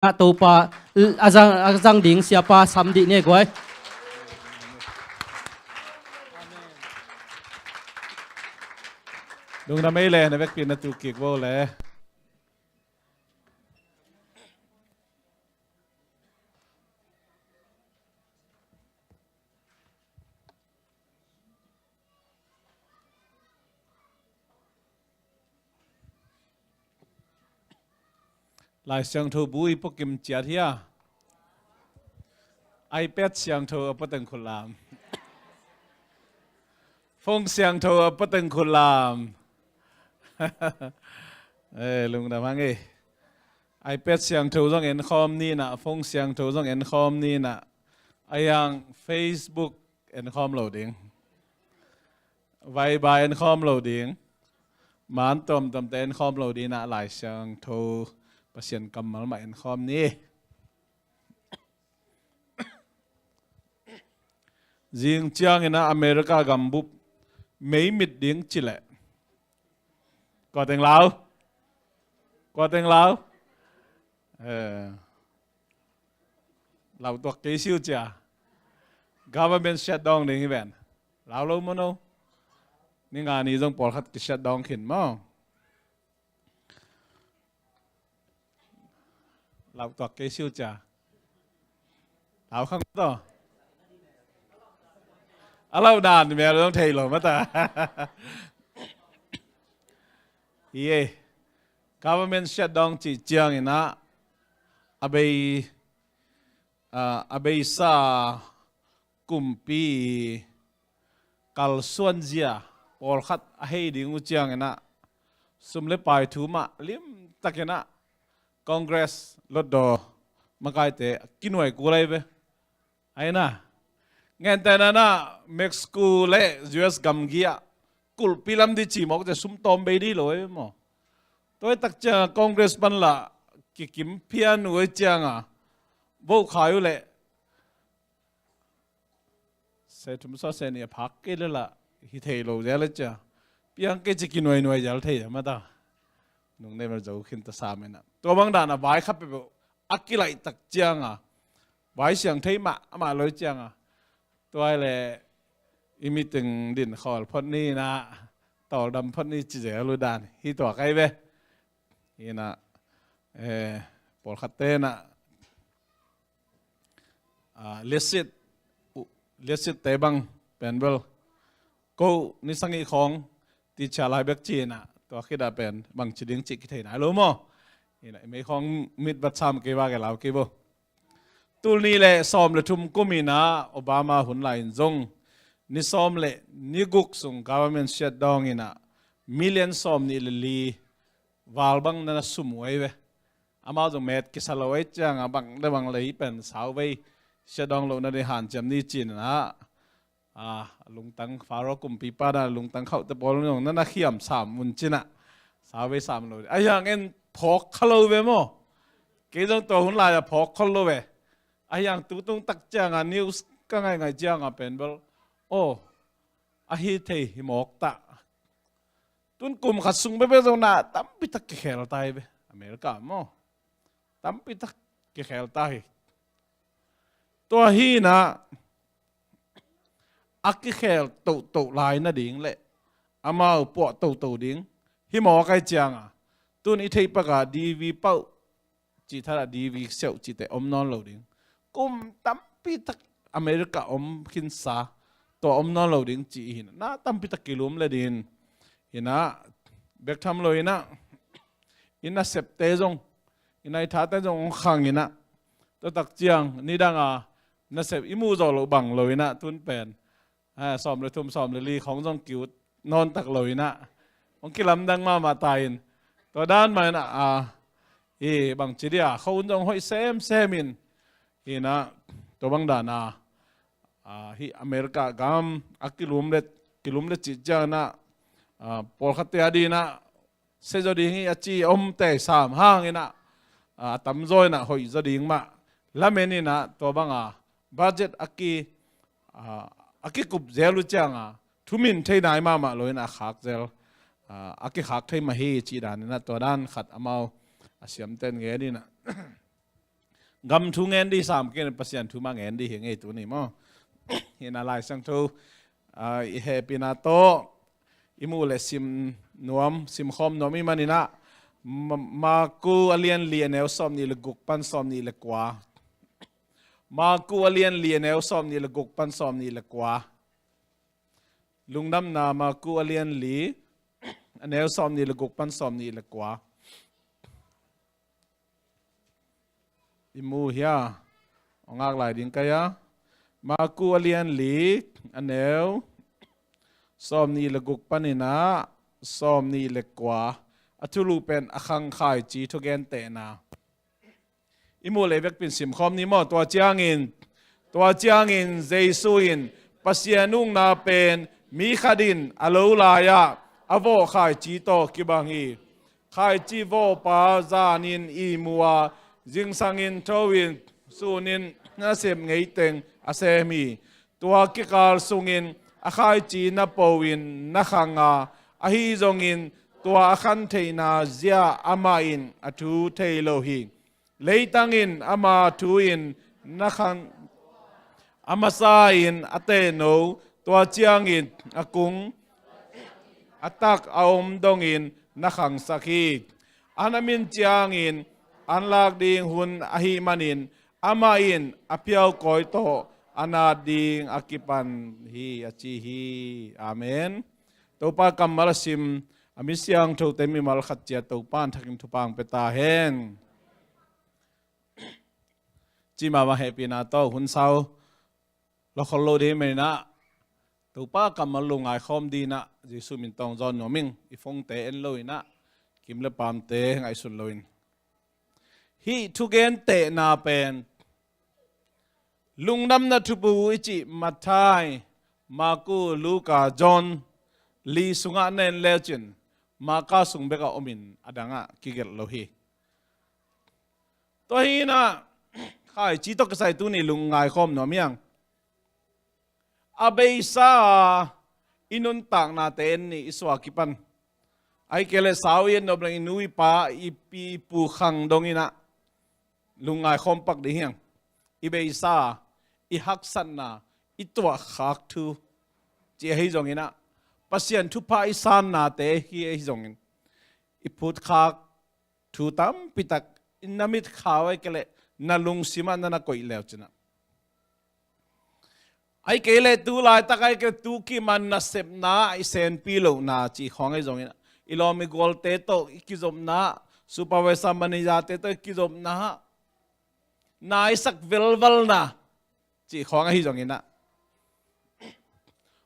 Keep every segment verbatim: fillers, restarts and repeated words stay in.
Topa a zang, a zang ding siapa sam dih ni guai. Lungdam ei le, na vekpi na tu kik vo le. Lai Siangtho bu i puakim ciat hia? iPad siangtho a puateng khut lam. Phone siangtho a puateng khut lam. Eh, lungdam hang e. iPad siangtho zong en khawm ni na, phone siangtho zong en khawm ni na. A yang Facebook en khawm lo ding. Viber en khawm lo ding. Man tuamtuamte en khawm lo ding na, Lai Siangtho Pasian kammal mah en khawm ni. Zing ciangin a America gambup mei mit ding ci leh. Kua teng lau? Kua teng lau? Eh. Lau tuak kei siu cia. Government shutdown ding hi ven. Lau lo maw no? Ni nga ni zong pawlkhat ki shutdown khin maw? Lau tuak kei siu cia. Lau khang to. A lau dan mel zong thei lo mata. Hi e. Government shutdown ci ciangin a, a bei, a, a beisa kumpi kalsuan zia pawlkhat a hei ding uh ciangin a, sum le pai thu mah limtakin a Congress lotdaw makaite kinuai kul lai ve. Aina. Ngente nana Mexico le U S gamgi ah kulhpi lam di ci mawk cia sum tawm bei di lo ei maw? Tua i tak cianga Congress pan lah kikim phian uh ei cianga vote khai uh leh se thum sa se nih a phak kei le lah hi thei lo zel ei cia. Piang kei ci kinuainuai zel thei a mata. Nung nei mal zo khin ta sa mena. Tua bang dana vai kha peuh a kilaih tak cianga vai siang thei mah amah loi cianga. Tua le i meeting din khawl phot ni na, tawldam phot ni ci zel uh dan hi tua kai ve. Hi na, eh, pawlkhat te na, ah, liasit, uh, liasit te bang pen bel ko ni sang i khawng ti cia lai bek ci na, tua khida pen bang ci ding ci kithei nai lo maw? Hi na, i mei khawng mit vat sam kei va kei lau kei bo. Tul nih le sawm le thum kum ina Obama hun lai in zong ni sawm le ni guk sung government shutdown ina million sawm nih le li val bang nana sum uh ei ve. Amau zong met kisa lo ei cianga bang le bang lei pen sau vei shutdown lo na di hanciam ni ci na. A, lungtang Faro kumpipa na lungtang khauhte pawl nong nana khiam sam mun cina. Sau vei sam lo. A hiang en phawk kha lo ve maw? Kei zong tua hun lai a phawk khol lo ve. A hiang tutung tak cianga news ka ngaingai cianga pen bel. Oh, a hi thei hi mawk ta. Tun kum khat sung bebe zong na tampi tak kikhel ta hi ve. America maw? Tampi tak kikhel ta hi. Tua hi na a kikhel tohtoh lai nading le amau puah tohtoh ding hi mawk ai cianga tun i theih paka D V pauh cih thada D V seuh cihte om nawn lo ding. Kum tampi tak America om khinsa tua om nawn lo ding cih hi na tampi tak kilum le din. Hi na bek tham lo hi na i nasepte zong i naithate zong ong khang hi na tua tak ciang nidanga nasep i muh zawh loh bang lo hi na tun pen. A, sawm le thum sawm le li khong zong kiut nawn tak lo hi na. Ong kilamdang mahmah ta in. Tua dan mah hi na, a, hi bang ci dia, khawun zong hoih semsem in. Hi na, tua bang dana, a, hi America gam, a kilum le, kilum le cih ciang na, a, pawlkhatte a di na, se zaw ding hi a ci om tei sam hang ina, a, a tam zaw ina hoih zaw ding mah. Lamen ina tua banga budget a ki, a, a kikup zel uh cianga thumin thei nai mahmah lo ina a khak zel, a, a kikhak thei mah hi ci dan ina tua dan khat amau a siamten ngen ina. Gam thu ngen dih sam kei, Pasian thu mah ngen dih hi ngei tuni maw. Hi na Lai Siangtho, ah, i hehpihna tawh i muh le sim nuam, sim khawm nuam i maninah, Ma-, Marku a lian li a neu sawm nih le guk pan sawm nih le kua. Marku a lian li a neu sawm nih le guk pan sawm nih le kua. Lungdamna Marku a lian li a neu sawm nih le guk pan sawm nih le kua. I mu hia? Ong ngak lai ding ka hia? Marku a lian li a neu sawm nih le guk paninah sawm nih le kua. A thulu pen a khang khaici thugentehna. I muh le vekpin simkhawm ni maw. Tua ciangin, tua ciangin Jesu in Pasian ukna pen mi khat in a lo lai-ah a vawh khaici tawh kibang hi. Khaici vawhpa zanin ihmu a, zingsangin tho-in sunin nasep ngeiteng a sem hi. Tua kikal sungin a khaici na po-in na khang a, ahi zongin tua a khan theihna zia amah in a thu thei lo hi. Leitang in ama thu in na khang, a masa in a tehno, tua ciangin a kung a tak a om dongin na khangsak hi. An a min ciangin an lak ding hun ahih manin amah in a phiaukawi tawh a nat ding a kipan hi, a ci hi. Amen. Topa kammal a sim a mi siangthote mimal khat ciat Topa in thakin thupha ong pia ta hen. Ci mahmah hehpihna tawh hun sau lo khol lo ding maninah, Topa kammal lo ngaikhawm dinah Jesu min tawh ong zawn nuam ing. I phone-te en loinah, kim le pamte ngaihsun loin. Hih thugentehna pen Lungdamna Thubu i cih Matthai, Marku, Luka, John li sungah na en lecin, Marka sung bekah omin a dangah kigelh lo hi. Tua hinah khaici tawh kisai tuni lungngaikhawm nuam hiang. A beisa a i nuntaknate en ni, i suah kipan. Ahih kei leh sau i et nop leng i nu i pa, i pi i pu khang donginah lungngaikhawm pak ding hiang. I beisa, i haksatna, i tuahkhak thu, ci ahi zonginah, Pasian thupha i sannate hi ahi zongin, i phutkhak thu tampitak i na mitkhau ahih kei leh na lungsimah na na koih leucinah. Ahih kei leh tu laitak ahih kei leh tu kim a nasepna i senpi lohna cih khawng ahi zongin, i lawm i gualte tawh i kizopna, supervisor manager-te tawh i kizopna, naisak velvalna cih khawng ahi zonginah,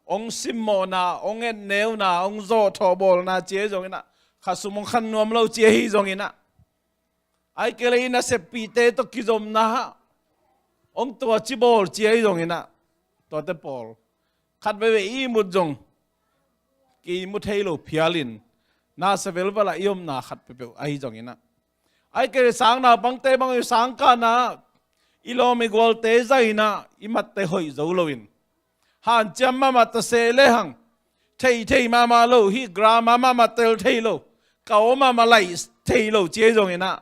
ong simmawhna, ong etneuna, ong zawhthawhbawlna cih ahi zonginah, khasum ong khan nuam lo cih ahi zonginah, ahih kei leh i naseppihte tawh kizopna, ong tuaci bawl cih ahi zonginah, tuate pawl khat veivei i ihmut zong kiihmu thei lo phialin, nasa velval ah i omna khat peuhpeuh ahi zonginah, ahih kei leh sang naupangte bang i sangkahna, i lawm i gualte zahinah i matte hoih zo loin, hanciam mahmah ta seh lehang, theithei mahmah lo, hih grammar mahmah tel thei lo, ka aw mahmah laih thei lo cih ahi zonginah,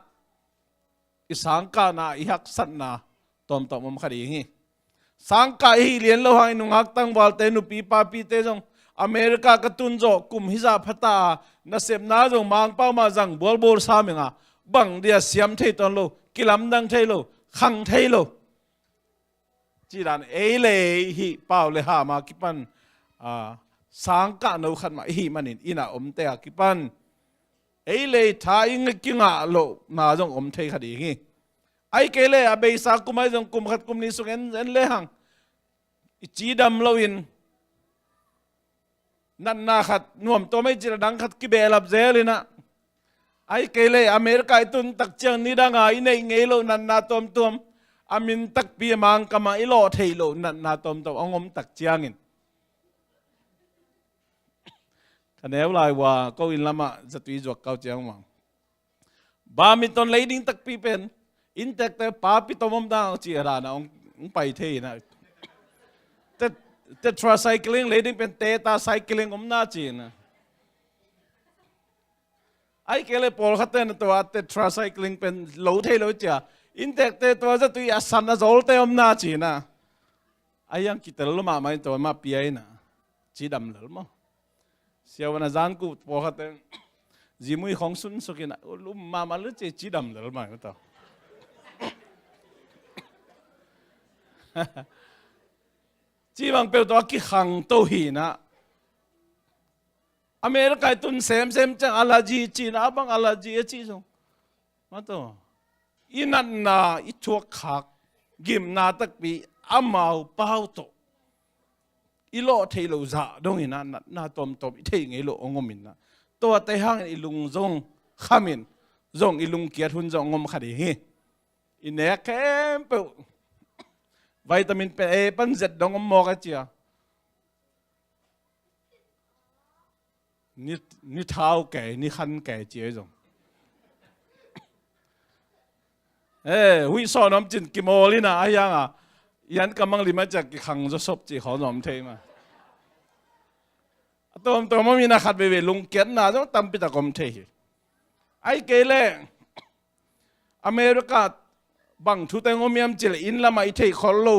i sangkahna, i haksatna tuamtuam om kha ding hi. Sangkah i hih lian lo hang i nungak tangvalte, nupi papite zong, America ka tun zawh kum hizah phata a, nasepna zong Mangpau mah zang bualbual sa meng a, bang dia siam thei tuan lo, kilamdang thei lo, khang thei lo. Cidan ei le ei hih pau le ham a kipan, a, sangkah no khat mah i hih manin, inn a omte a kipan ei le ei tha i kingah lohna zong om thei kha ding hi. Ahih kei leh a beisa kum ahi zong kum khat kum nih sung en, en lehang i cidam loin, natna khat nuamtuam ahi cil a dang khat kibehlap zelinah, ahih kei leh America i tun tak ciang nidanga i neih ngei loh natna tuamtuam, a min takpi a Mangkam ah i lawh theih loh natna tuamtuam ong om tak ciangin, ka neu lai ua ko inn lamah zatui zuak kau ciang mang. Badminton lei ding takpi pen inntekte papi tom om dang ci a dana ong, ong pai thei na. Te, tetracycline lei ding pen tetracycline om na ci na. Ahih kei leh pawlkhatte na tua tetracycline pen lo thei lo cia, Inntekte tua zatui a san a zolte om na ci-in ah. A hiang kitel lo mahmah in tua mah pia in ah. Cidam lel maw. Siavuan a zan kuh pawlkhat teng zimui khong sunsuk in ah, lum mahmah lel ci, cidam lel mah in ah. Cibang peuh tawh a kikhangto hi in ah. America i tun semsem ciang allergy ci-in ah, a bang allergy a cih zong. Mah tawh. I natna, i thuakkhak, gimna takpi, amau pau tawh i lawh theih loh zah dong in ah, natna tuamtuam i theih ngei loh hong om in ah. Tuate hangin i lung zong kham in, zong i lungkiat hun zong hong om kha ding hi. I nek khempeuh vitamin pen A pan Z dong om mawk a cia. Ni, ni thau kei, ni khan kei ci ei zong. Eh, huih sawn om cin kimawl in ah, a hiang ah. Ian ka mang lim a ciak kikhang zaw sop ci khawng zong om thei mah. A tuamtuam om in ah khat veivei lungkiatna zong tampi tak om thei hi. Ahih kei leh America bang thu teng om hiam cih leh inn lamah i theih khol lo.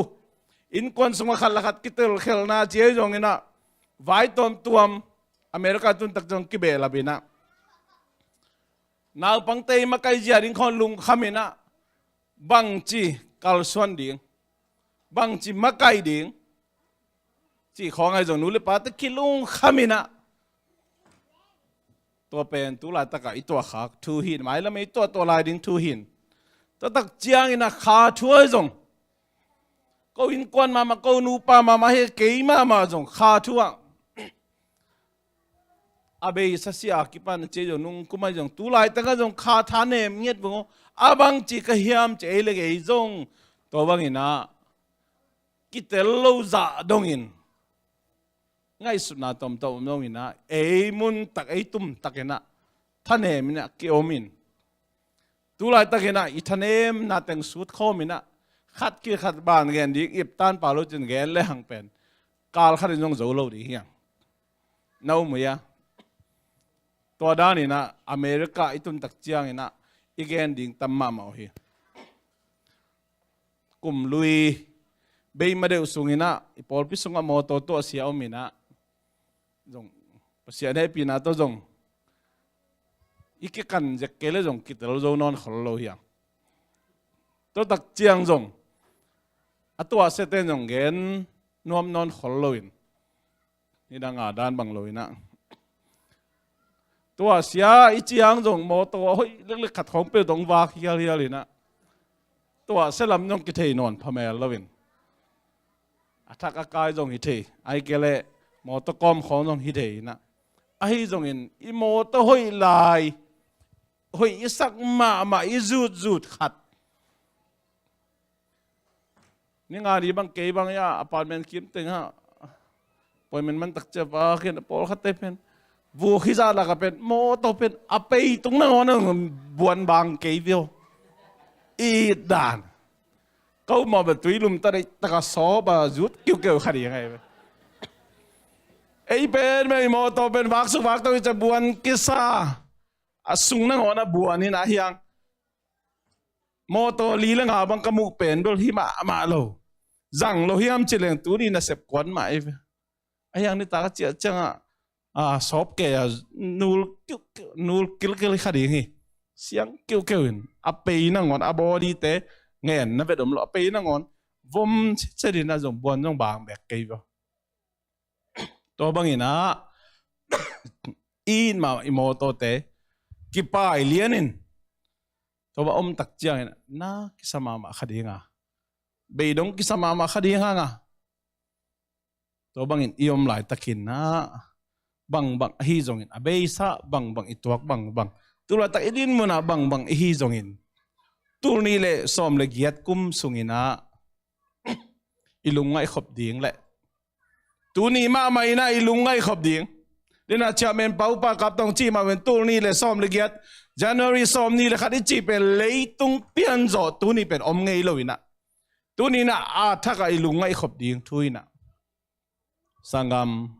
Innkuan sungah khat le khat kitelkhelna ci ei zong in ah. Vai tuamtuam America tun tak zong kibehlap in ah. Naupangte i makaih zia ding khawng lungkham in ah. Bangci kalsuan ding, bangci makaih ding cih khawng ahi zong nu le pate kilungkham in ah. Tua pen tu laitak ah i tuahkhak thu hi in, mailam ah i tuahtuah lai ding thu hi in. Tua tak ciangin ah kha thu ahi zong, ko innkuan mahmah, ko nupa mahmah hi, kei mahmah zong kha thu ah a beisa sia a kipan a ci ei zong, nungkum ahi zong, tu laitak ah zong kha thanem ngiat vung aw. A bangci ka hiam ci ei le kei zong. Tua bangin ah kitel lo zah dongin, ngaihsutna tuamtuam om dongin ah, ei mun tak, ei tum tak in ah thanem in ah kiom in. Tu laitak in ah i thanemna teng sut khawm in ah, khat kikhat ban gen ding ip tan pah lo cin gen le hang pen kal khat in zong zo lo ding hi hang. Na um uh hia? Tua dan in ah America i tun tak ciangin ah i gen ding tam mahmah uh hi. Kum lui bei ma deuh sungin ah i pawlpi sungah mawtaw tuahsia om in ah, zong Pasian hehpihna tawh zong i kikan zek kei le zong kitel zo nawn khol lo hi hang. Tua tak ciang zong a tuahsiate in zong gen nuam nawn khol lo in, nidang a dan bang lo in ah, tuahsia i ciang zong mawtaw a hoih leklek khat khawng peuh tawh hong vak hialhial in ah, tuahsia lam zong kithei nawn phamel lo in, a thak a kai zong hi thei, ahih kei leh mawtaw kawm khawng zong hi thei in ah. Ahi zongin i mawtaw hoih lai, hoih i sak mahmah i zutzut khat, ni nga ni bang kei bang ia apartment kim teng ah appointment man tak ciang va khin, a pawlkhatte pen vuk hi zah lak ah pen mawtaw pen a pei tung nangawn a buan bang kei vio. It dan. Ko mawh bel tui lum ta deih tak a sawp a zut kiukiu kha ding ahi ve. Ei pen mei mawtaw pen vaksuk vakto i ca buan kisa. A sung nangawn a buan in a hiang. Mawtaw li le nga bang ka muh pen bel hi mahmah lo. Zang lo hiam ci leng tuni nasep kuan mah ahi ve. A hiang nitak a ciah ciangah a sawp kei a nul kiukiu, nul kilkil kha ding hi. Siang kiukiu in a pei nangawn a body te ngen na vet om lo, a pei nangawn vom cetcet in a zong buan zong bang bek kei ve. Tua bangin ah i it mah i mawtawte kipai lianin tua bang om tak ciangin na kisa mahmah kha ding a, beidong kisa mahmah kha ding hang a, tua bangin i om laitakin ah bangbang ahi zongin, a beisa bangbang, i tuak bangbang, tu laitak i din munah bangbang ihi zongin, tul nih le sawm le giat kum sungin ah i lungngaih khop ding le tuni mahmah in ah i lungngaih khop ding. Dina chairman pa upa kap tawng cih mah ven tul nih le sawm le giat, January sawm nih le khat i cih pen leitung pianzawh tuni pen om ngei lo in ah, tuni in ah a thak ah i lungngaih khop ding thu in ah. Sanggam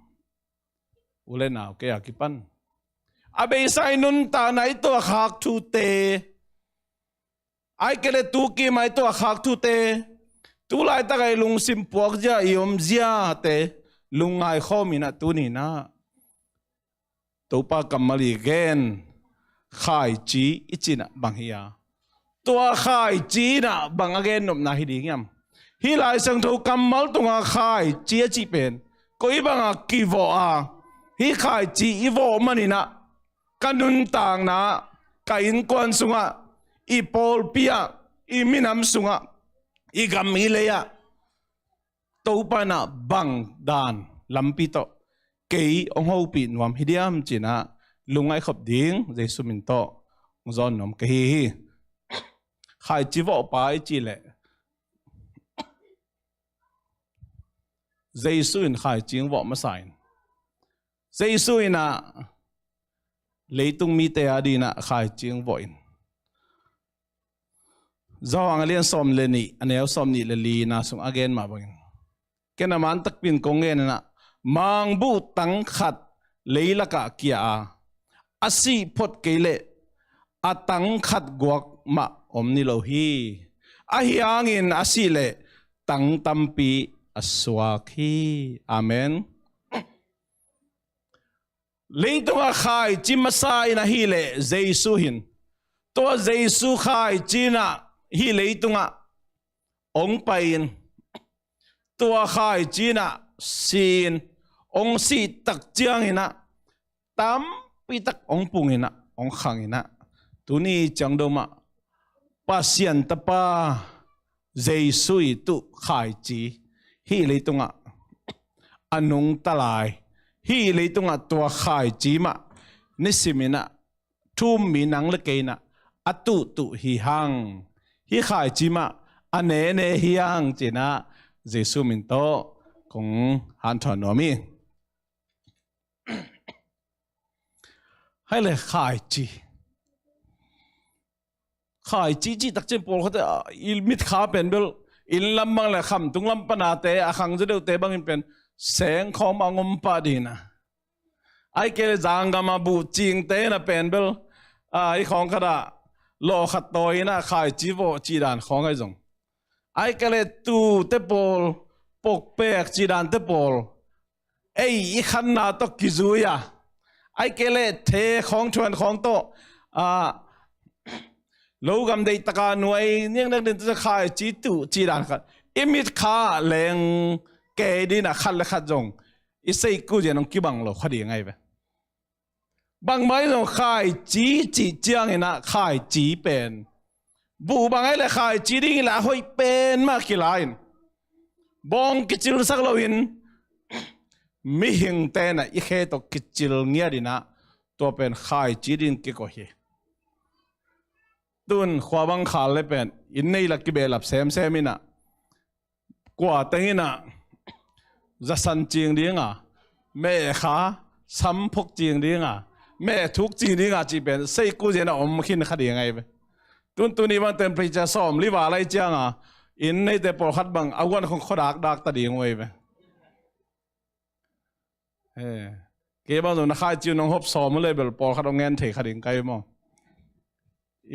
u le nau, kei a kipan a beisa i nuntakna i tuahkhak thute Ai kei le tu kim ai tua khak thute, tu laitak ai lungsim puak zia i om ziate lungngai khawm inah tuni inah Topa kammal i gen khaici i cinah bang hi a, tua khaici inah bang a gen nopna hi ding hiam? Hih Lai Siangtho kammal tunga khaici a cih pen koi banga kivawh a, hih khaici i vawh maninah ka nuntakna, ka innkuan sungah, i pawlpi ah, i minam sungah, i gam i lei ah Topa inah bang dan lampi tawh kei hong hopih nuam hi diam cinah lungngai khop ding Jesu min tawh hong zawn nuam ka hi hi. Khaici vawhpa i cih leh Jesu in khaici hong vawh masa in, Jesu inah leitung mite a dinah khaici hong vawh in, Johan a lian sawm le nih, a neu sawm nih le lina sung a gen mah bangin, ken a man takpi in kong gen inah, mangbuh tang khat leilakah kia a, a sih phot kei leh a tang khat guak mah om ni lo hi. Ahi hangin a sih leh tang tampi a suak hi. Amen. Leitungah khaici masa in ahih leh Jesu hin, tua Jesu khaici inah hih leitungah hong pai-in, tua khaici inah si-in, hong sih tak cianginah tampitak hong pung inah, hong khang inah, tuni ciang do mah Pasian Tapa Jesu i tuh khaici hih leitungah a nungta lai, hih leitungah tua khaici mah nisim inah thu-um mi nang le kei inah a tuhtuh hi hang, hih khaici mah a nene hi hang cinah Jesu min tawh kong hanthawn nuam hi. Hai le khaici, khaici cih tak ciang pawlkhatte, ah, i mitkha pen bel inn lam bang le khamtung lam panate a khang zaw deuhte bangin pen seng khawng a ngom pah ding inah, ai kei le zanggam a buh cingte inah pen bel, ah, i khawng khatah lawh khat tawi inah khaici vawh cih dan khawng ahi zong, ai kei le tute pawl, pokpek cih dante pawl, ei i khanna tawh kizui a, ai kei le the khawng thuan khawng tawh, ah, logam deihtaka nuai niakniak ding tawh khaici tuh cih dan khat i mitkha leng kei dinah khat le khat zong i seiku zia nong kibang lo kha ding ahi ve. Bangmah in zong khaici cih cianginah khaici pen buh bang ahi le khaici dingin le a hoih pen mah kila-in, bawng kicilsak loin mihingte inah i khe tawh kicil ngiat inah tua pen khaici dingin kikoih hi. Tun khua bang khal le pen inn nei la kibehlap semsem inah, kua teng inah zasan cing dinga, mehkha samphok cing dinga, mehthuk cing dinga cih pen seiku zia inah om khin kha ding ahi ve. Tuntuni bang temperature sawmli val lai cianga inn neite pawlkhat bang a guan khong khuadakdak ta ding uh ahi ve. Eh, kei bang zong na khaici uh nong hop sawm uh le bel pawlkhat hong ngen thei kha ding kai maw?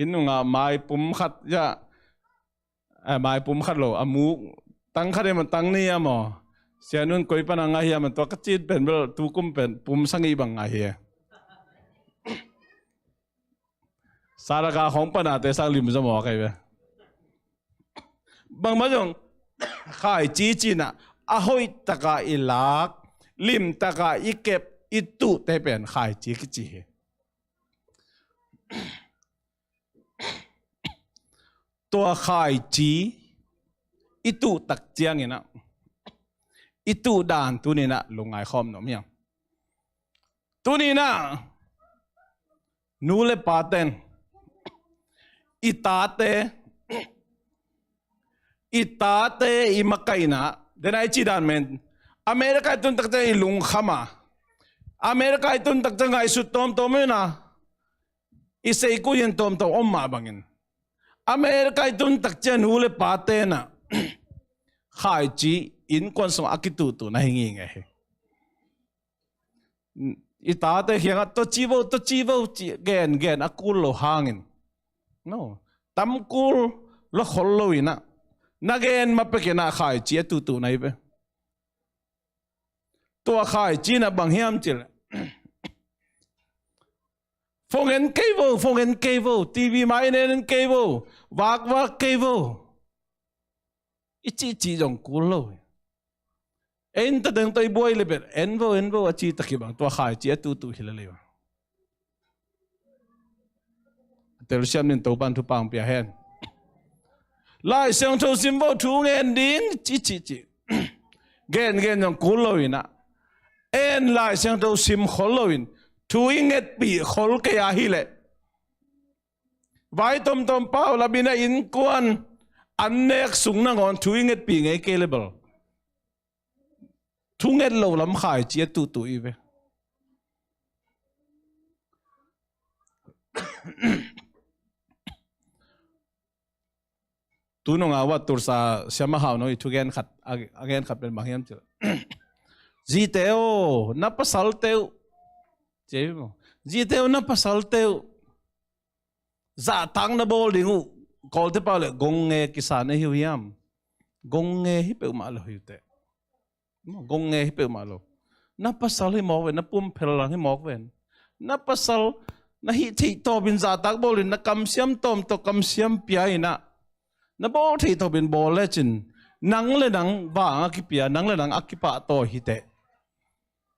Inn nungah maipum khat zia, eh, maipum khat lo, a muk tang khat hi maw, tang nih a maw, Sianun koi pana ngah hiam, tua ka cih pen bel tukum pen pum sagih bang ngah hi. Salaka khawng panate sang lim zaw maw kai ve. Bangmah zong khaici cinah a hoihtaka i lak, limtaka i kep, i tuhte pen khaici kici hi. Tua khaici i tuh tak cianginah i tuh dan tuninah lungngai khawm nuam hiam? Tuninah nu le paten i tate, i tate i makaihna, dena i cih dan men, America i tun tak ciang i lungkham a, America i tun tak ciang ngaihsut tawmtawm inah i seiku in tawmtawm om mah bangin, America i tun tak ciang nu le pa tenah khaici innkuan sungah a kituhtuh na hi ngingei hi. I tate kiangah tua ci vo, tua ci vo ci gengen a kul lo hangin, no, Tam kul lo khol lo in ah, na gen ma pek in ah khaici a tuhtuh na hi ve. Tua khaici in ah bang hiam cih leh, phone en kei vo, phone en kei vo, TV mai en en kei vo, vakvak kei vo, i cihcih zong kul lo. Ei in tateng tawh i buai le bel en vo, en vo a cih tak hi bang, tua khaici a tuhtuh hi lel hi. Telsiam in Topan thupha hong pia hen. Lai Siangtho sim vo, thu ngen ding ci ci ci. Gen gen zong kul lo in ah, en Lai Siangtho sim khol lo in, thu i ngetpih khol kei a hi leh, vai tomtom paulap in ah innkuan an nek sung nangawn thu i ngetpih ngei kei le bel, thu nget lo lam khaici a tuhtuh hi ve. Tu nung a wat tursa siama hau no i thugen khat, a, a gen khat pen bang hiam cih leh, zite aw, na pasalte uh, ci hi maw? Zite aw, na pasalte uh zahtak na bawl ding uh, Kawlte pau leh gong nge kisa na hi uh hiam? Gong nge hi peuhmah lo hi uh teh. Gong nge hi peuhmah lo. Na pasal hi mawk ven, na pumphel lang hi mawk ven. Na pasal na hih theih tawpin zahtak bawlin, na kamsiam tawm tawh kamsiam pia in ah, na bawl theih tawpin bawl lecin, nang le nang vang a kipia, nang le nang a kipahtawi hi teh.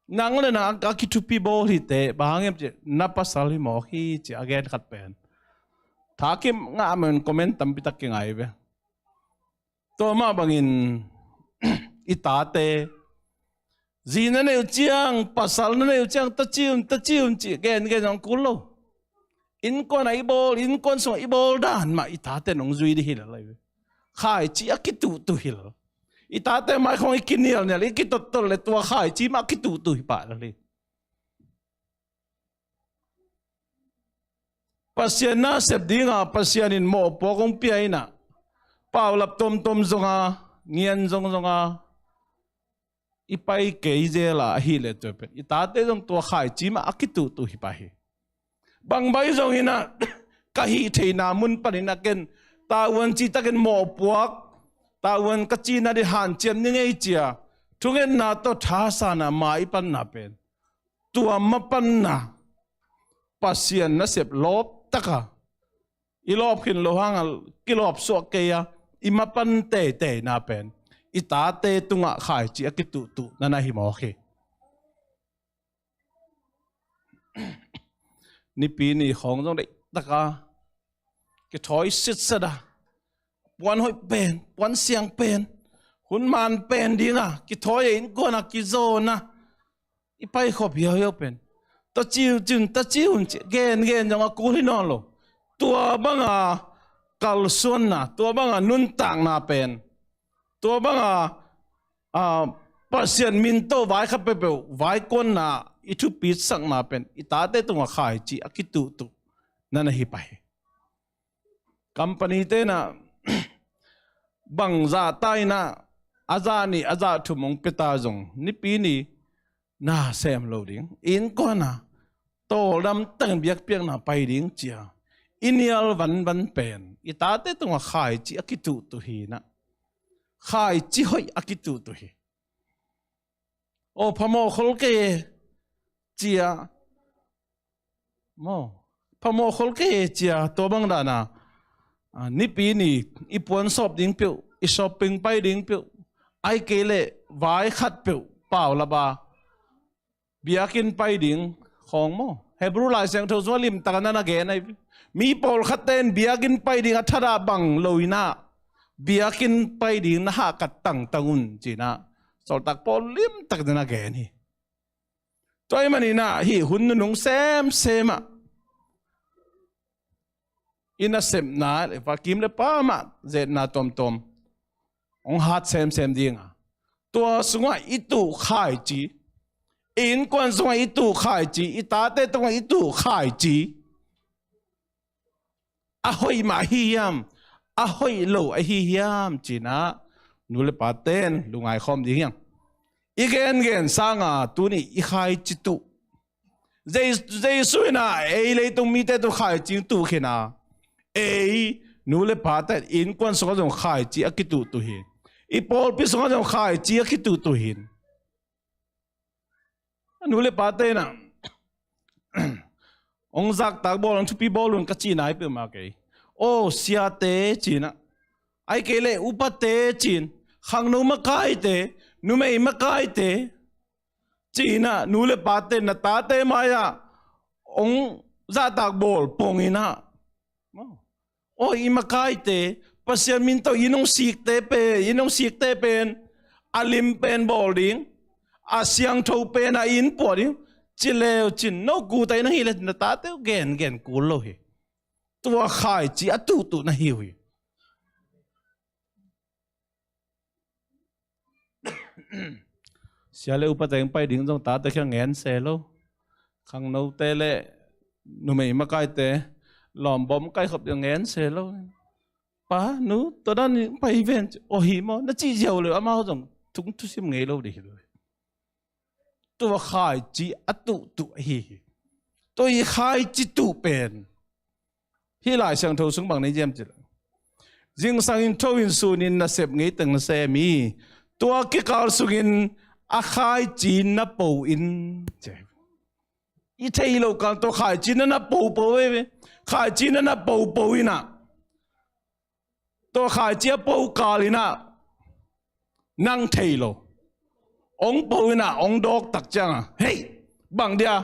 Nang le nang a kithupi bawl hi teh. Bang hang hiam cih leh, na pasal hi mawk hi ci a gen khat pen. Thakim ngah men comment tampi tak kingai ve. Tua mah bangin i tate, zi na neih uh ciang, pasal na neih uh ciang, taci un, taci un ci gen gen zong kul lo. Innkuan ah i bawl, innkuan sungah i bawl dan mah i tate nong zui dih hi lel hi. Khaici a kituhtuh hi lel. I tate mai khawng i kinialnial, i kitottot leh tua khaici mah a kituhtuh hi pah lel hi. Pasian nasep dinga Pasian in mawhpuak hong pia in ah, paulap tomtom zonga, ngian zong zonga i pai kei zel a, ahih leh tua pen i tate zong tua khaici mah a kituhtuh hi pah hi. Bang bai zong in ah, ka hih theihna mun panin ah ken tavuan cihtakin mawhpuak, tavuan ka cihna ding hanciam ni ngei ci a, thungetna tawh thasanna ma i panna pen, tua mapanna, Pasian nasep lawp taka i lawp khin lo hanga kilawp suak kei a, i mapan teiteina pen i tate tungah khaici a kituhtuh na na hi mawk hi. Nipi ni khawng zong deihtaka kithawi sitset a, puan hoih pen, puan siang pen, hun man pen dinga kithawi a, innkuan a kizawn a, i paikhop hiauhiau pen, taci un, taci un ci gen gen zong a kul hi nawn lo. Tua banga kalsuanna, tua banga nuntakna pen, tua banga, a, Pasian min tawh vai khat peuhpeuh vaikuanna i thupitsakna pen i tate tungah khaici a kituhtuh na na hi pah hi. Company te in ah bang zahta in ah, a zah nih a zah thum hong pia ta zong, Nipi ni na sem lo ding, innkuan a tawldam takin biakpiakna pai ding ci a i nial vanvan pen i tate tungah khaici a kituhtuh hi in ah, khaici hoih a kituhtuh hi. Aw, phamawh khol kei e ci a, maw, phamawh khol kei e ci a, tua bang dana, a, Nipi ni i puan sawp ding peuh, i shopping pai ding peuh, ahih kei leh vai khat peuh paulap a biakinn pai ding khawng maw, Hebrew Lai Siangtho sungah limtak a na na gen ahi. Mi pawlkhatte in biakinn pai ding a thadah bang lo in ah, biakinn pai ding na hahkat tangtang un ci in ah, sawltak Paul limtak na na gen hi. Tua ahih manin ah hih hun nunung semsem ah i nasepna, va kim le pam ah zetna tuamtuam hong hat semsem ding a, tua sungah i tuh khaici, i innkuan sungah i tuh khaici, i tate tungah i tuh khaici a hoih mah ahi hiam, a hoih lo ahi hiam ci in ah, nu le paten lungngaikhawm ding hi hang. I gengen sanga tuni i khaici tuh, Jesu, Jesu in ah ei leitung mite tuh khaici tuh khin a, ei Nu le pate innkuan sungah zong khaici a kituhtuh hi. I pawlpi sungah zong khaici a kituhtuh hi. Nu le pate in ah hong zaktak bawl, hong thupi bawl un ka cihna hi peuhmah kei. Aw siate ci-in ah, ahih kei leh upate ci-in, khangno makaite, numei makaite ci-in ah, nu le pate na tate mai-ah hong zahtak bawl pongin ah, aw i makaite, Pasian min tawh i nong sikte pen, i nong sikte pen a lim pen bawl ding, a siangtho pen a inn puah ding ci le uh cin, no kut ah i na hih leh na tate uh gengen kul lo hi. Tua khaici a tuhtuh na hi uh hi. Sia le upa teng pai ding zong tate kiang ngen se lo. Khangnote le numei makaite lawm bawm kai khop ding ngen se lo. Pa, nu, tua dan pai ven ci, aw hi maw, na cih ziau le amau zong thung thusim ngei lo ding hi lo. Tua khaici a tuhtuh ahi hi. Tua i khaici tuh pen hih Lai Siangtho sung bang na hiam cih leh, zingsang in tho in sun in nasep ngei teng na sem hi. Tua kikal sungin a khaici na po in ci. I thei lo kal tua khaici na na popo ve ve. Khaici na na popo in ah, tua khaici a po kal in ah nang thei lo. Hong po in ah hong dawk tak ciang ah, hei, bang dia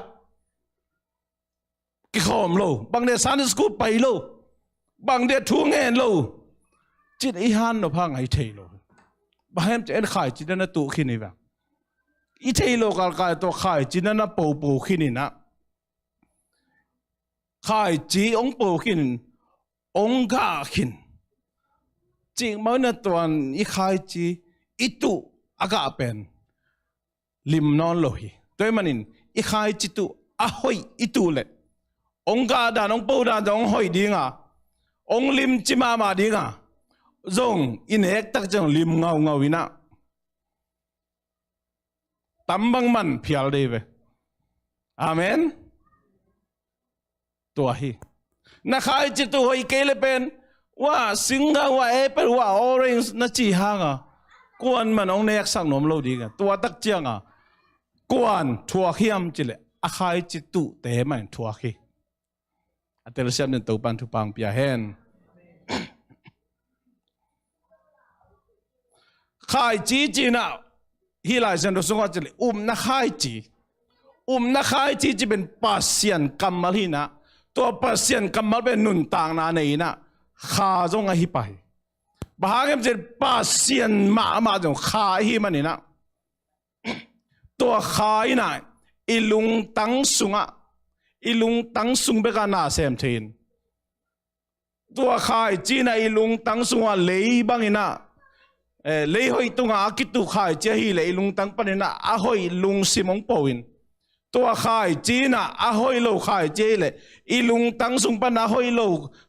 kikhawm lo, bang dia Sunday school pai lo, bang dia thu ngen lo, cin i han nop hang a i thei lo. Bang hiam cih leh en khaici na na tuh khin hi vang. I thei lo kalkal tua khaici na na popo khin in ah, khaici hong po khin, hong gah khin. Cih mah in ah tuan i khaici i tuh a gah pen lim nawn lo hi. Tua ahih manin i khaici tuh a hoih i tuh leh, hong gah dan, hong po dan zong hong hoih ding a, hong limci mahmah ding a, zong i nek tak ciang lim ngaungau in ah, tam bang man phial dei ve. Amen. Tua hi. Na khaici tuh hoih kei le pen, wah, singgah, wah, apple, wah, orange na cih hang a, kuaman hong neksak nuam lo ding a. Tua tak ciang a kuan thuak hiam cih leh a khaici tuhte mah in thuak hi. A telsiam dingin Topan thupha hong pia hen. Khaici cih in ah, hih Lai Siangtho sungah cih leh upna khaici. Upna khaici cih pen Pasian kammal hi in ah, tua Pasian kammal pen nuntakna nei in ah, kha zong ahi pah hi. Bang hang hiam cih leh Pasian mahmah zong kha ahih manin ah, tua kha in ah i lungtang sungah, i lungtang sung bekah na sem thei in, tua khaici in ah i lungtang sungah lei bangin ah, eh, lei hoih tungah a kituh khaici ahih leh i lungtang panin ah a hoih lungsim hong po in, tua khaici in ah a hoih lo khaici ahih leh i lungtang sung pan a hoih lo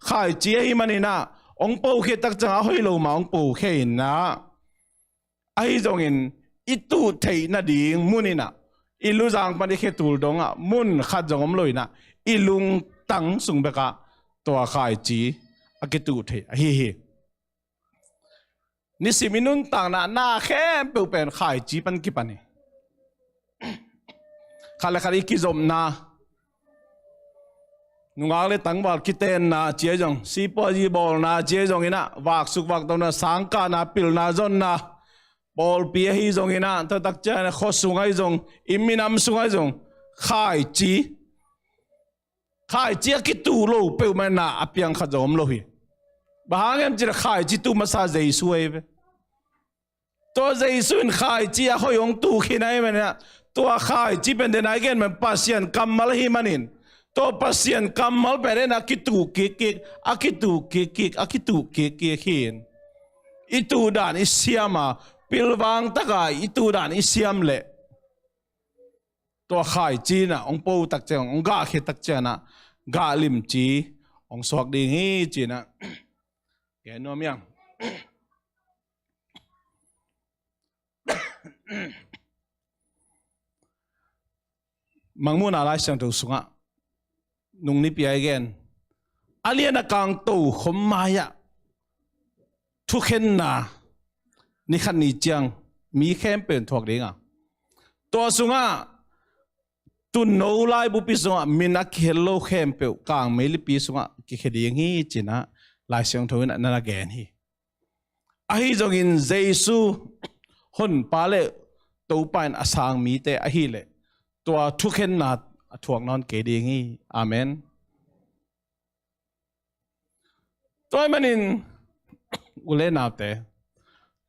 khaici ahih manin ah hong pokhia tak ciang a hoih lo mah hong pokhia in ah, ahi zongin i tuh theih nading mun in ah, i luzang pan i khetul dongah mun khat zong om lo in ah, i lungtang sung bekah tua khaici a kituh theih ahi hi. Nisim i nuntakna na khempeuh pen khaici pan kipan hi. Khat le khat i kizopna, nungak le tangval kitenna ci ahi zong, sipuazi bawlna ci ahi zongin ah, vaksuk vaktona, sangkahna, pilna zonna, pawlpi ahi zongin ah, tua tak ciangin ah khua sung ahi zong, i minam sung ahi zong, khaici, khaici a kituh lo peuhmah in ah a piang khat zong om lo hi. Bang hang hiam cih leh khaici tuh masa Jesu ahi ve. Tua Jesu in khaici a hoih hong tuh khin ahih manin ah, tua khaici pen den a i gen pen Pasian kammal ahih manin, tua Pasian kammal pen en a kituh kikkik, a kituh kikkik, a kituh kikkik hi in, i tuh dan i siam a, pilvang taka i tuh dan i siam leh, tua khaici in ah hong po tak ciang, hong gahkhia tak ciang ah gah limci hong suak ding hi ci-in ah gen nuam ing. Mangmuhna Lai Siangtho sungah nung nipi a i gen, a lian a kang tokhom mai-ah thukhenna ni khat ni ciang mi khempeuh in thuak ding a, tua sungah tuuno laibupi sungah min a kihel lo khempeuh kang meilipi sungah kikhia ding hi, ci-in ah Lai Siangtho in ah na na gen hi. Ahi zongin Jesu Honpa le Topa in a sang mite ahih leh tua thukhenna a thuak nawn kei ding hi. Amen. Tua ahih manin u le naute,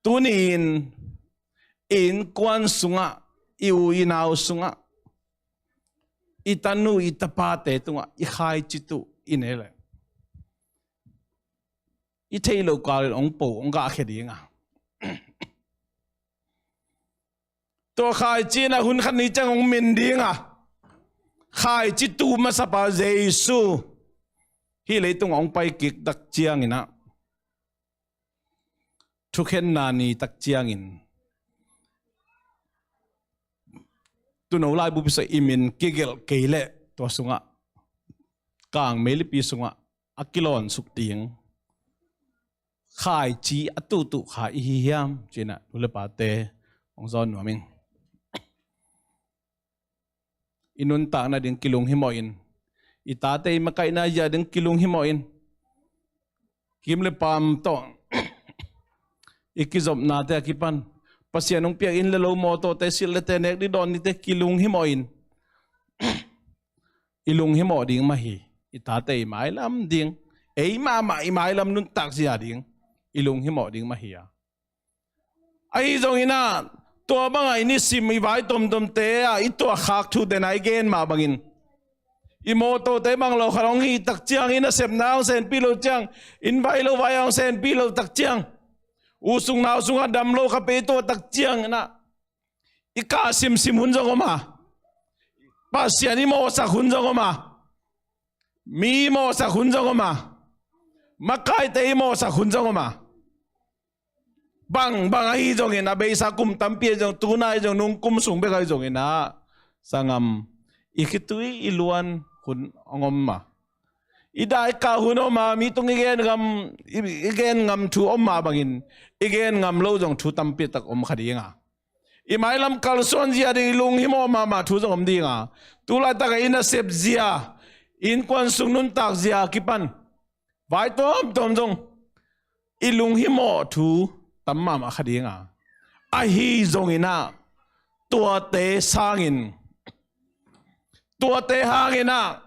tuni-in i innkuan sungah, i u i nau sungah, i tanu i tapate tungah i khaici tuh i nei leh i theih loh kalin hong po, hong gahkhia ding a, tua khaici in ah hun khat ni ciang hong min ding a, khaici tuh masapa Jesu hih leitung hong pai kik tak ciangin ah, thukhenna ni tak ciangin tuuno laibupi sungah i min kigelh kei leh tua sungah kang meilipi sungah a kilawn suk ding khaici a tuhtuh kha i hi hiam, ci-in ah nu le pate hong zawn nuam ing. I nuntakna ding kilunghimawh in, i tate i makaihna zia ding kilunghimawh in, kim le pam tawh i kizopnate a kipan Pasian hong piak inn le lo, mawtawte, silh le te, nek ding dawn dingte kilunghimawh in, i lunghimawh ding mah hi. I tate i mailam ding, ei mahmah i mailam nuntak zia ding i lunghimawh ding mah hi a. Ahi zongin ah tua bangah i nisim i vai tomtomte ah i tuahkhak thute na i gen mah bangin, i mawtawte bang lo khat hong hih tak ciang, i nasepna hong senpih loh ciang, inn vai lo vai hong senpih loh tak ciang, u sung nau sungah dam lo kha pei tuah tak ciangin ah i kah simsim hun zong om a, Pasian i mawhsak hun zong om a, mi i mawhsak hun zong om a, makaite i mawhsak hun zong om a, bangbang ahi zongin, a beisa kum tampi ahi zong, tunai zong, nung kum sung bek ahi zongin ah, sanggam, i khitui i luan hun hong om a, i daikah hun om a, mi tung i gen ngam, i, i gen ngam thu om mah bangin, i gen ngam lo zong thu tampi tak om kha ding a, i mailam kalsuan zia ding i lunghimawh mahmah thu zong om ding a, tu laitak a i nasep zia, i innkuan sung nuntak zia kipan vai tuamtuam zong i lunghimawh thu tam mahmah kha ding a, ahi zongin ah tuate sangin, tuate hangin ah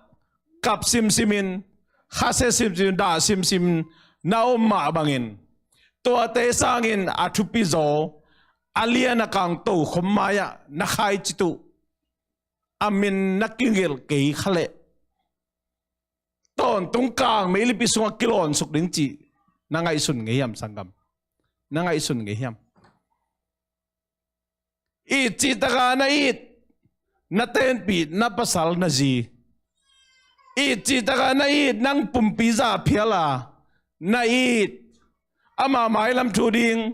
kap simsimin, khasia simsim, dah simsim na om mah bangin, tuate sangin a thupi zaw, a lian a kang tokhom mai-ah na khaici tuh, a min na kigelh kei kha leh tawntung kang meilipi sungah kilawn suk ding cih na ngaihsun ngei hiam, sanggam? Na ngaihsun ngei hiam? It cihtaka na it, na tenpih, na pasal, na zi. It cihtaka na it, nang pumpi zah phial a na it, ama mailam thu ding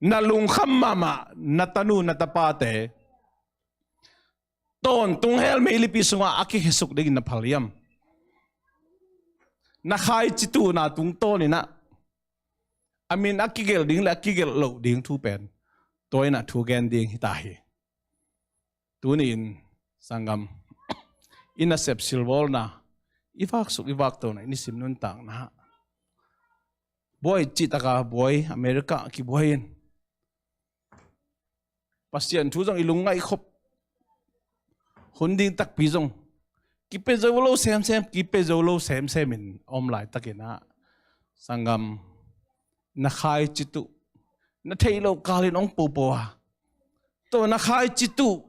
na lungkham mahmah na tanu na tapate tawntung hell meilipi sungah a kikhesuk dingin na phal hiam? Na khaici tuhna tungtawnin ah a min a kigelh ding le a kigelh loh ding thu pen tua in ah thu gen ding hi ta hi. Tuni-in sanggam, i nasep silbawlna, i vaksuk i vaktona, i nisim nuntakna, buai cihtaka buai, America kibuai in, Pasian thu zong i lungngaih khop hun ding takpi zong kipia zo lo semsem, kipia zo lo semsem in om laitakin ah, sanggam, na khaici tuh, na theih loh kalin hong popo a, tua na khaici tuh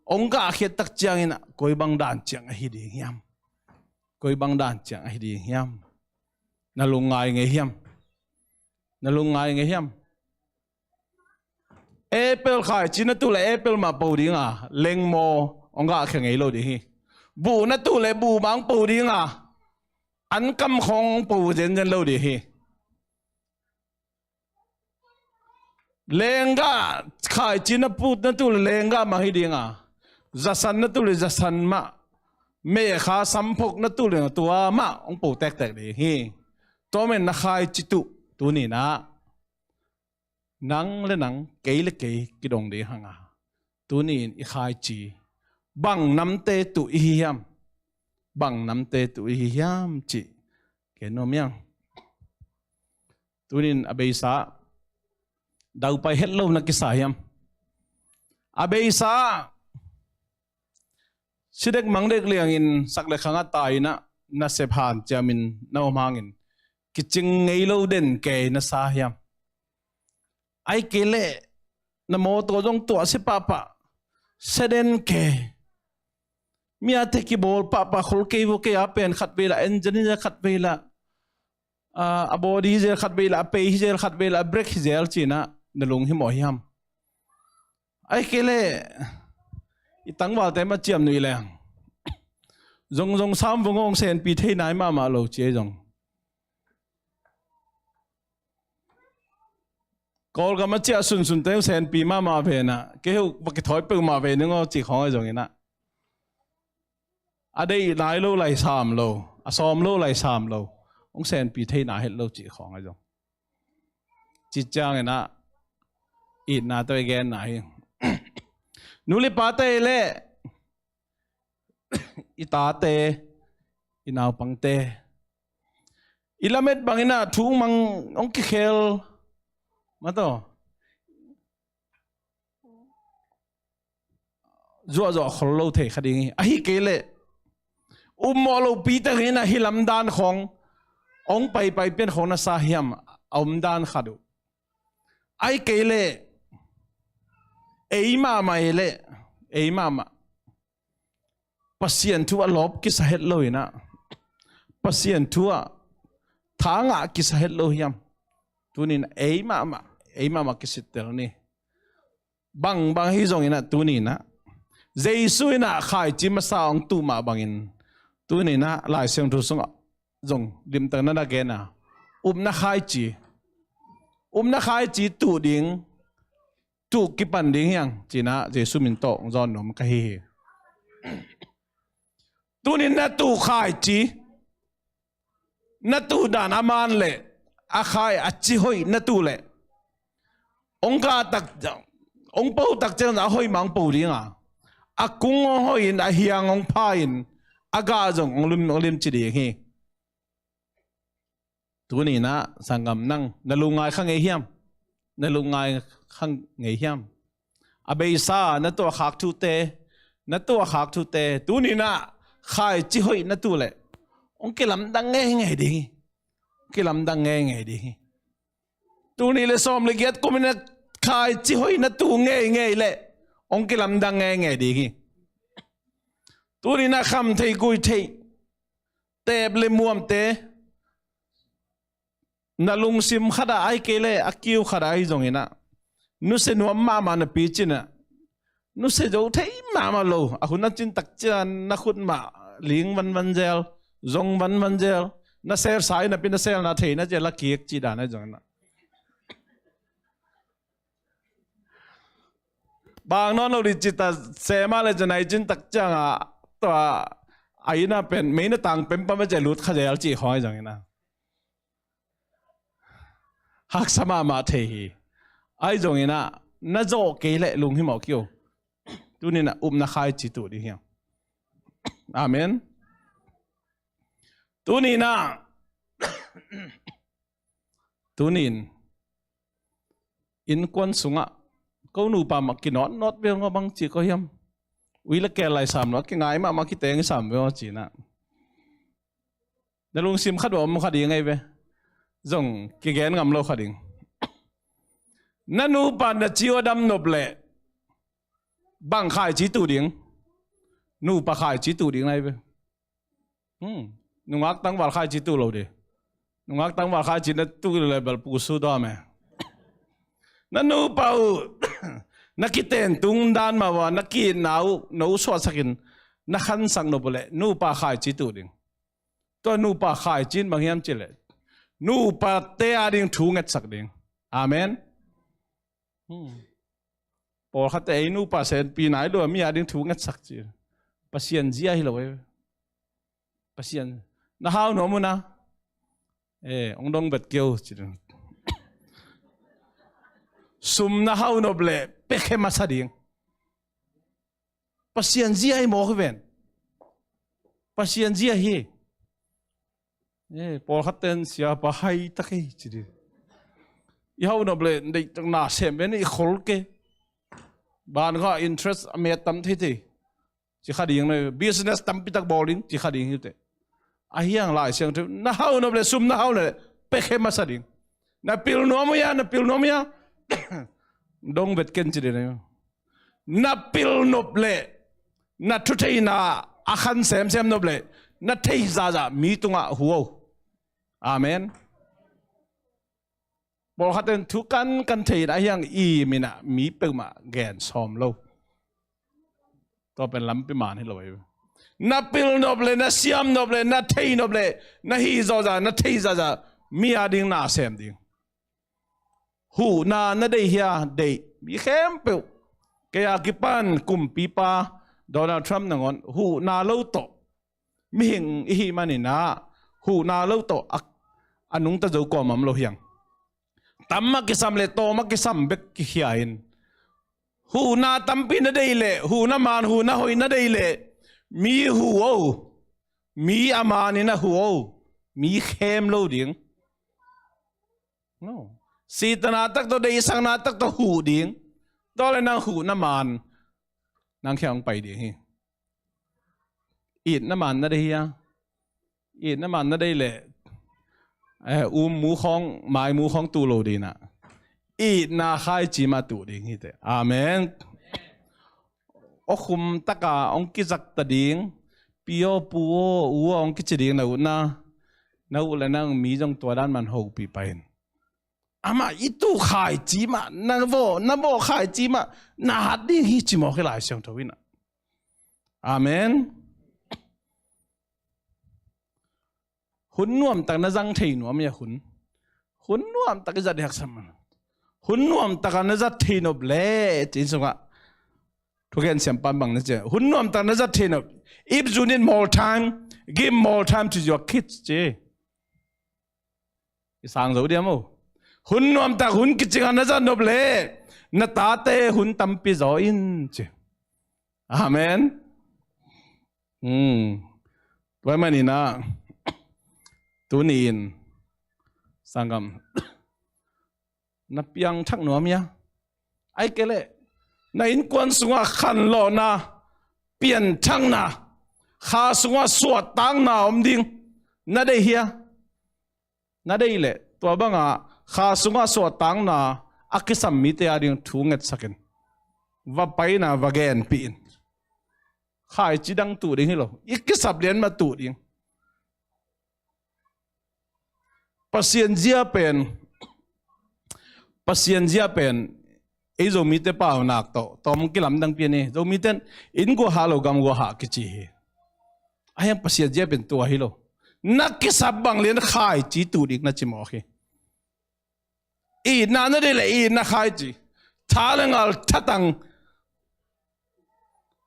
hong gahkhiat tak ciangin ah koi bang dan ciang ahi ding hiam? Koi bang dan ciang ahi ding hiam? Na lungngai ngei hiam? Na lungngai ngei hiam? Apple khaici na tuh le apple mah po ding a, lengmaw hong gahkhia ngei lo ding hi. Buh na tuh le buh mah hong po ding a, ankam khawng hong po zenzen lo ding hi. Lenggah khaici na put na tuh le lenggah mah hi ding a, zasan na tuh le zasan mah, mehkha samphok na tuh le tua mah hong po tektek ding hi. Tua men na khaici tuh Tuni-in ah nang le nang, kei le kei kidong ding hang a, tuni-in i khaici bang namte tuh i hi hiam? Bang namte tuh i hi hiam cih gen nuam hiam? Tuni-in a beisa daupai het lo na kisa hiam? A beisa sidek mangdek liangin sak le khang a tai-in ah nasep hanciamin na om hangin kicing ngei lo den kei na sa hiam? Ahih kei leh na mawtaw zong tuahsia pahpah, sia den kei. Mi a te kibawl pahpah khol kei vua kei a pen khat vei lah, engine hi zel khat vei lah, a, a body hi zel khat vei lah, a pei hi zel khat vei lah, a brake hi zel ci-in ah na lunghimawh hiam? Ahih kei leh i tangvalte mah ciamnuih leng zong zong sam vung hong senpi thei nai mahmah lo ci ei zong. Kawlgam a ciah sunsunte hong senpi mahmah ve-in ah, kei heuh va kithawi peuhmah ve ning aw cih khawng ahi zongin ah, a deih nai lo lai sam lo, a sawm lo lai sam lo, hong senpi thei nai het lo cih khawng ahi zong. Cih ciangin ah itna tawh i genna hi. Nu le pate le i tate, i naupangte, i lamet bangin ah thu mang hong kikhel mah tawh zuahzuah khol lo thei kha ding hi. Ahih kei leh upmawh lopi takin ah hih lamdan khawng hong paipai pian khawng na sa hiam? A omdan khat uh. Ahih kei leh ei mahmah ei leh ei mahmah Pasian thu a lawp kisa het lo-in ah, Pasian thu ah thangah kisa het lo hiam? Tuni-in ei mahmah, ei mahmah kisittel ni. Bangbang hi zongin ah tuni-in ah Jesu in ah khaici masa hong tuh mah bangin tuni-in ah Lai Siangtho sungah zong limtak na na gen a, upna khaici, upna khaici tuh ding, tuh kipan ding hiang ci-in ah Jesu min tawh hong zawn nuam ka hi hi. Tuni-in na tuh khaici, na tuh dan a man leh a khai a ci hoih na tuh leh hong gah tak, hong po tak ciang a hoih mah hong po ding a, a kung hong hoih in, a hiang hong pha in, a gah zong hong lim, hong limci ding hi. Tuni-in ah sanggam, nang na lungngai kha ngei hiam? Na lungngai kha ngei hiam? A beisa na tuahkhak thute, na tuahkhak thute tuni-in ah khaici hoih na tuh leh hong kilamdang ngeingei ding hi. Hong kilamdang ngeingei ding hi. Tul nih le sawm le giat kumin ah khaici hoih na tuh ngeingei leh hong kilamdang ngeingei ding hi. Tuni-in ah kham thei, gui thei, teep le muamte na lungsim khat ah, ahih kei leh a kiu khat ah ahi zongin ah, nusia nuam mahmah napi cin ah, nusia zo thei mahmah lo, a hun a cin tak ciang na khut mah ling vanvan zel, zong vanvan zel, na selsa hi napi na selna theihna zel a kik cih dan ahi zongin ah, bang nawn lo ding cih ta, sema le janai cin tak ciangah tua a inn ah pen mei na tang pempam a cia lut kha zel cih khawng ahi zongin ah, haksa mahmah thei hi. Ahi zongin ah na zawh kei leh lunghimawh kei un. Tuni-in ah upna khaici tuh ding hiam? Amen. Tuni-in ah, tuni-in innkuan sungah ko nupa mah kinawtnawt ve aw, bang ci ko hiam? Ui le keel lai sam lo, kingai mahmah, kiteng i sam ve aw ci-in ah, na lungsim khat ah om kha ding ahi ve. Zong kigen ngam lo kha ding. Na nupa na ci uh a dam nop leh bang khaici tuh ding? Nupa khaici tuh ding na hi ve. Hmm. Nungak tangval khaici tuh lo ding. Nungak tangval khaici na tuh leh bel pusu dawm e. Na nupa uh na kiten tung dan mah uh a, na ki-itna uh, na uh suahsakin na khansak nop uh leh nupa khaici tuh ding. Tua nupa khaici in bang hiam cih leh nupate ading thu ngetsak ding. Amen. Hmm. Pawlkhatte ei nupa senpi nai lo a, mi ading thu ngetsak ci. Pasian zia hi lo e. Pasian, na hau nuam uh na. Eh, hong dong vet kei un ci ding. Sum na hau nop leh pekhe masa ding. Pasian zia hi mawk hi ven. Pasian zia hi. Eh, pawlkhat ten siapa hai tak hi ci ding. I hau nop leh deihtak na sem ven i khol ke. Ban kha interest a met tam thei thei. Ci kha ding na business tampi tak bawl in ci kha ding hi te. A hiang Lai Siangtho na hau nop leh sum na hau leh pekhe masa ding. Na pil nuam uh ia, na pil nuam ia. Dong vet ken ci ding na. Na pil nop leh na thutheina a khan semsem nop leh na thei zahzah mi tungah hu o. Amen. Pawlkhat in thu kankan thei in a hiang i minah mi peuhmah gen sawm lo. Tua pen lampi man hi lo ei. Na pil nop leh, na siam nop leh, na thei nop leh, na hi zawza, na thei zaza mi a ding na sem ding. Huhna na deih hia? Deih. Mi khempeuh. Kei a kipan kumpipa Donald Trump nangawn huhna lo tawh mihing i hih maninah huhna lo tawh a, a nungta zo kuamah om lo hiang. Tam a kisam leh tawm a kisam bek kikhia in. Huhna tampi na deih leh, huhna man, huhna hoih na deih leh, mi hu o. Mi a manin a hu o. Mi khem lo ding. No. Sitana tak tawh, deihsakna tak tawh huh ding. Tua leh nang huhna man nang khia hong pai ding hi. Itna man na deih hia? Itna man na deih leh, eh, um mu khawng, mai mu khawng tuh lo ding a, itna khaici mah tuh ding hi te. Amen. Aw khum taka hong kizakta ding, pi aw pu aw u aw hong kici ding na utna, na uh leh nang mi zong tua dan man hopih pah in. Amah i tuh khaici mah, na vawh, na vawh khaici mah na hat ding hi ci mawk hi Lai Siangtho in a. Amen. Hun nuamtak na zang thei nuam hia hun? Hun nuamtak i zat i haksat mah. Hun nuamtak a na zat thei nop leh ci-in sungah thugen siampa in bang na ci a, hun nuamtak na zat thei nop. If you need more time, give more time to your kids ci. I sang zo diam o. Hun nuamtak hun kicing a na zat nop leh na tate hun tampi zaw in ci. Amen. Hmm. Tua ahih manin ah tuni-in sanggam, na piangthak nuam hia? Ahih kei leh na innkuan sungah khanlawhna, pianthakna, kha sungah suahtakna om ding na deih hia? Na deih leh tua banga kha sungah suahtakna a kisam mite a ding thu ngetsak in. Va pai in a, va genpih in. Khaici dang tuh ding hi lo, i kisap lian mah tuh ding. Pasian zia pen, Pasian zia pen ei Zomite paunak tawh tawm kilamdang pian hi. Zomite in inn guah hah lo, gam guah hah kici hi. Ahi hang Pasian zia pen tua hi lo. Na kisap bang lian khaici tuh ding na ci mawk hi. Itna na deih leh itna khaici, tha leh ngal thatang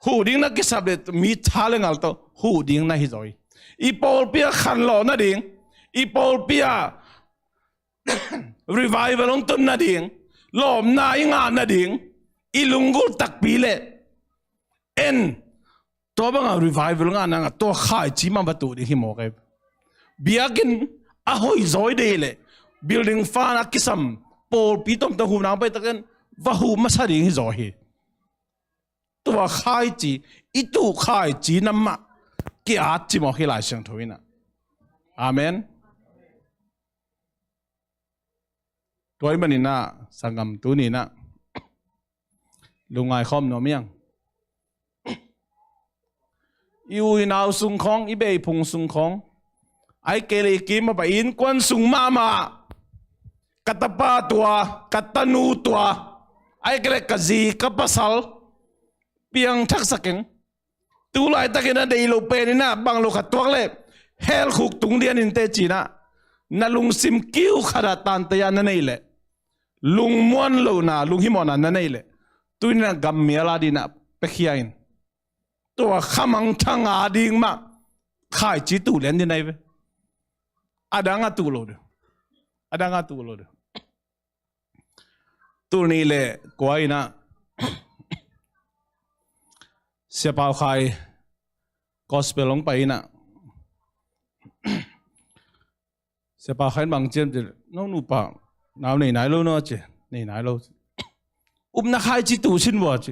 huh ding na kisap leh mi tha leh ngal tawh huh ding na hi zaw hi. I pawlpi ah khanlawh nading, i pawlpi ah revival hong tun nading, lawpna i ngah nading i lunggulh takpi leh en, tua banga revival ngah nang a tua khaici mah va tuh ding hi mawk ei. Biakinn a hoihzaw i deih leh, building fund a kisam pawlpi tomtom huh nang pai takin va huh masa ding hi zaw hi. Tua khaici, i tuh khaici na mah ki-at ci mawk hi Lai Siangtho in ah. Amen. Tua ahih manin ah sanggam, tuni-in ah lungngai khawm nuam ing. I u i nau sung khawng, i beh i phung sung khawng, ahih kei leh i kim a pai innkuan sung mahmah, ka tapa tua, ka tanu tua, ahih kei leh ka zi ka pasal piangthaksak ing. Tu laitakin a deih loh pen in ah bang lo khat tuak leh hell khuk tung lian in teh ci-in ah, na lungsim kiu khat ah tanteih a na neih leh, lungmuan lohna, lunghimawhna na neih leh, tuni-in ah gammial a dingin ah piakhia in. Tua khamangthang a ding mah khaici tuh lian ding na hi ve. A dang a tuh lo ding. A dang a tuh lo ding. Tul nih le kua in ah Sia Pau Khai gospel hong pai in ah, Sia Pau Khai in bang ci hiam cih leh, "No nupa, nau nei nai lo no," ci. "Nei nai lo," ci. "Upna khaici tu sin vua," ci.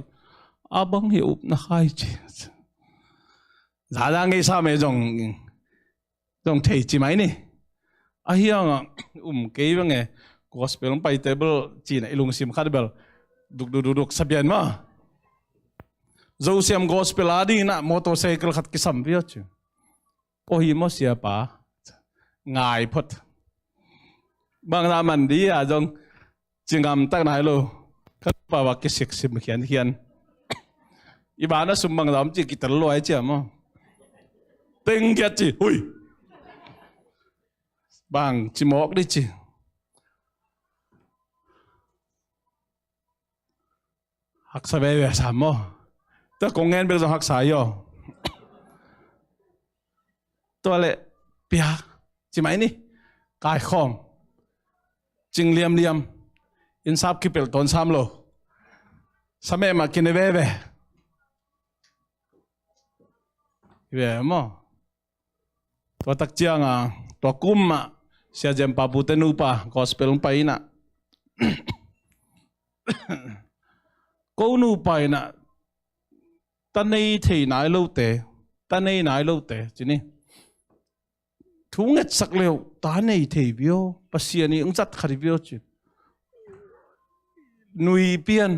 "A bang hi upna khaici?" Zaza ngei sa me zong, zong thei ci mai ni. Ahi hang ah, um kei veng e, gospel hong pai table ci-in ah i lungsim khat bel duk duk duk duk sa pian mah. Zosiam gospel a ding in ah motorcycle khat kisam pian ci. "Aw hi maw siapa?" Ngai phot. Bangzah man ding a zong ci ngam tak nai lo. Ka nupa va kisiksim khiankhian. "I banah sum bangzah om?" ci, "Kitel luai," ci a maw. Teng giat ci, "Hui, bang ci mawk ding?" ci. Haksa veve sam maw. Tua kong ngen bek zong haksa hi aw. Tua leh piak ci mai ni. Kaikhawm. Cing liamliam. Innsap kipelh tawn sam lo. Sa mehmah kine veve. Ve maw. Tua tak ciang a, tua kum ah Sia Jem Papu te nupa gospel hong pai in ah, "Ko nupa in ah ta nei thei nai lote, ta nei nai lote," ci ni. "Thu ngetsak le uh ta nei thei vio, Pasian in hong zat kha ding vio," ci. Nui pian.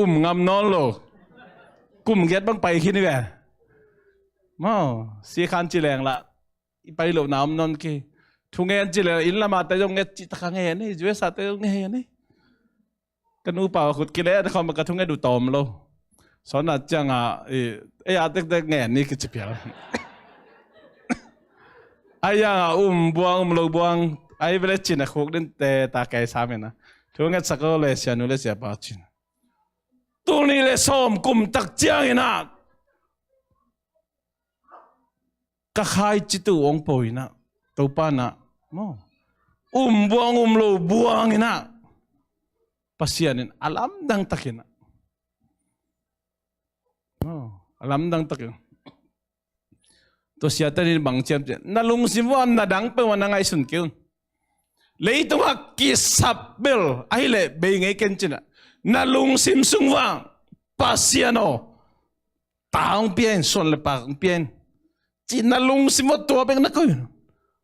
Um ngam nawn lo. Kum giat bang pai khin hi ve. Maw, sikhan ci leng lah i pai lohna om nawn kei. Thungen ci leng lah inn lam a te zong nget cih tak a ngen hi, U S a te zong ngen hi. Ka nupa khut kile na khawm ka thunget uh tawm lo. Sawnna ciang a, i, ei a tektek ngen ni kici pial. Ahi hang a um buang, um lo buang, ahi vele cin a khuk dinte ta kei sam in ah, "Thungetsak o le sianu le siapa," cin. Tul nih le sawm kum tak ciangin ah ka khaici tu hong po in ah, Topa in ah, maw, um buang um lo buang in ah, Pasian in a lamdang takin ah, maw, a lamdang takin ah. Tua siate nih bang ci hiam cih leh, "Na lungsim uah na dang peuhmah na ngaihsun kei un. Leitung a kisap bel ahih leh bei ngei ken," ci-in ah, "Na lungsim sung uah Pasian aw, ta hong pia in, suan le pak hong pia in," ci-in na lungsim uah tua bek na koih un,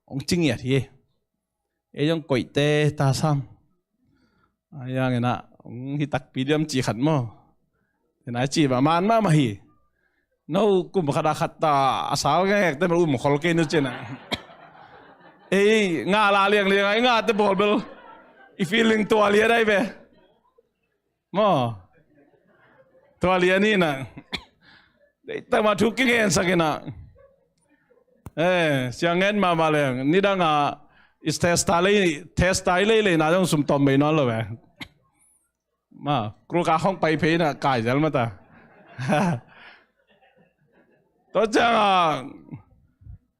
hong ci ngiat hi. Ei zong koihte ta sam. Ahi hangin ah, hong hi takpi diam cih khat maw. Tua nai cih mah man mahmah hi. No kum khat a khat ta a sau ngekte mah um khol kei nu ci-in ah. Ei ngah la liangliang a i ngahte bawl bel i feeling tua lian ai ve. Maw. Tua lian hi-in ah. Deihtak mah thu kingensak in ah. Eh, siang ngen mahmah leng. Nidang a, is testa lei, testa i lei lei na zong sum tawm bei nawn lo ve. Maw, kruka khong pai phei in ah kai zel mah ta. Tua ciang a,